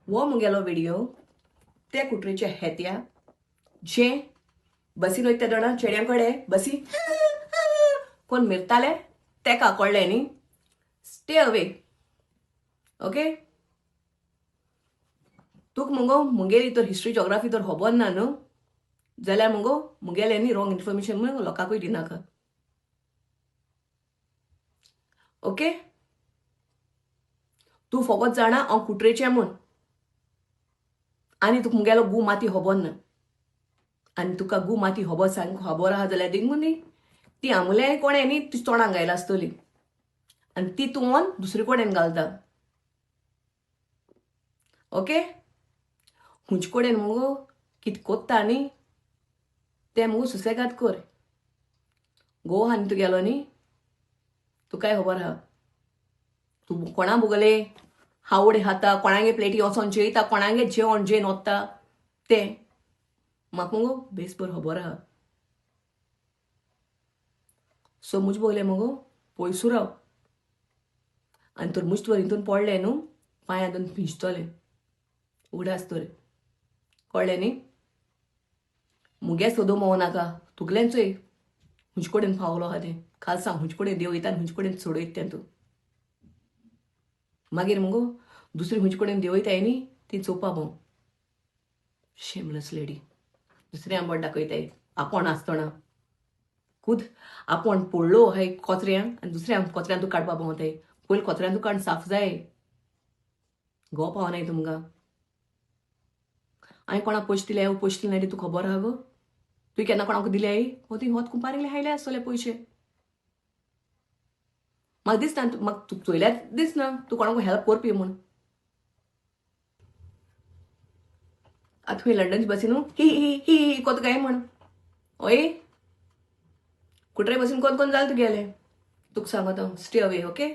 हो मुगेलो व्हिडियो ते कुटरेचे हेत्या जे बसीन वयता तेदोणा चेड्यां कडेन बसी कोण मिरताले तेका कळ्ळें न्ही. Stay away okay. तुका मुगो मुगेली तर हिस्ट्री जॉग्राफी तर खबर ना न्हू जाल्यार मुगो मुगेलें न्ही रॉंग इन्फॉर्मेशन मुगो लोकांकूय दिनाका. ओके. तूं फोगत जाणा हांव कुटरेचें म्हूण आनी तुका मुगेलो गू माती खबर ना आनी तुका गू माती खबर सांग खबर आहा जाल्यार दिंगू न्ही ती आमुले कोणें न्ही तुज्या तोंडाक घायला आसतली आनी ती तूं दुसरे कडेन घालता. ओके. खंयचे कडेन मुगो कितें कोत्ता न्ही तें मुगो सुसेगाद कर. घोव आहा न्ही तुगेलो न्ही तुकाय खबर आहा तूं कोणा भोगले हावड खाता कोणागे प्लेटी वचोन जेयता कोणागे जेवण जेवन वता तें म्हाका मुगो बेस बरें खबर आहा. सो म्हजे बोगले मुगो पयसू राव आनी तर मुज तुवें हितून पडलें न्हू पांयां दोन पिंजतलें उगडास तर कळ्ळें न्ही. मुगे सोदू मोव नाका तुगलें चोय हुंचे कडेन पावलो आहा तें खाल सांग हुंचे कडेन देंवयता आनी हुंचे कडेन सोडयता तें तूं मागीर मुगो दुसरी हुंचे कडेन देंवयताय न्ही ती चोवपा भोंव. शेमलेस लेडी दुसऱ्या बोट दाखयताय आपोण आसतना खूद आपोण पडलो हाय कचऱ्यांक आनी दुसऱ्या कचऱ्यान तूं काडपा भोंवताय. पयलीं कचऱ्यान तूं काड साफ जाय गो पावनाय तुमकां. हांवें कोणाक पयशे दिले पयशे दिले तुका खबर आहा गो. तुवें केन्ना कोणाक दिले हो तुवें होत कुंपारींगले हायले आसतले पयशे. म्हाका दिसना म्हाका तुका चोयल्यार दिसना तूं कोणाकूय हेल्प करपी म्हूण. आतां खंय लंडनचे बसीन न्हू ही ही ही ही कोत काय म्हण ओय कुटरे बसीन कोण कोण जालें तुगेलें तुका सांगता हांव. Stay away okay.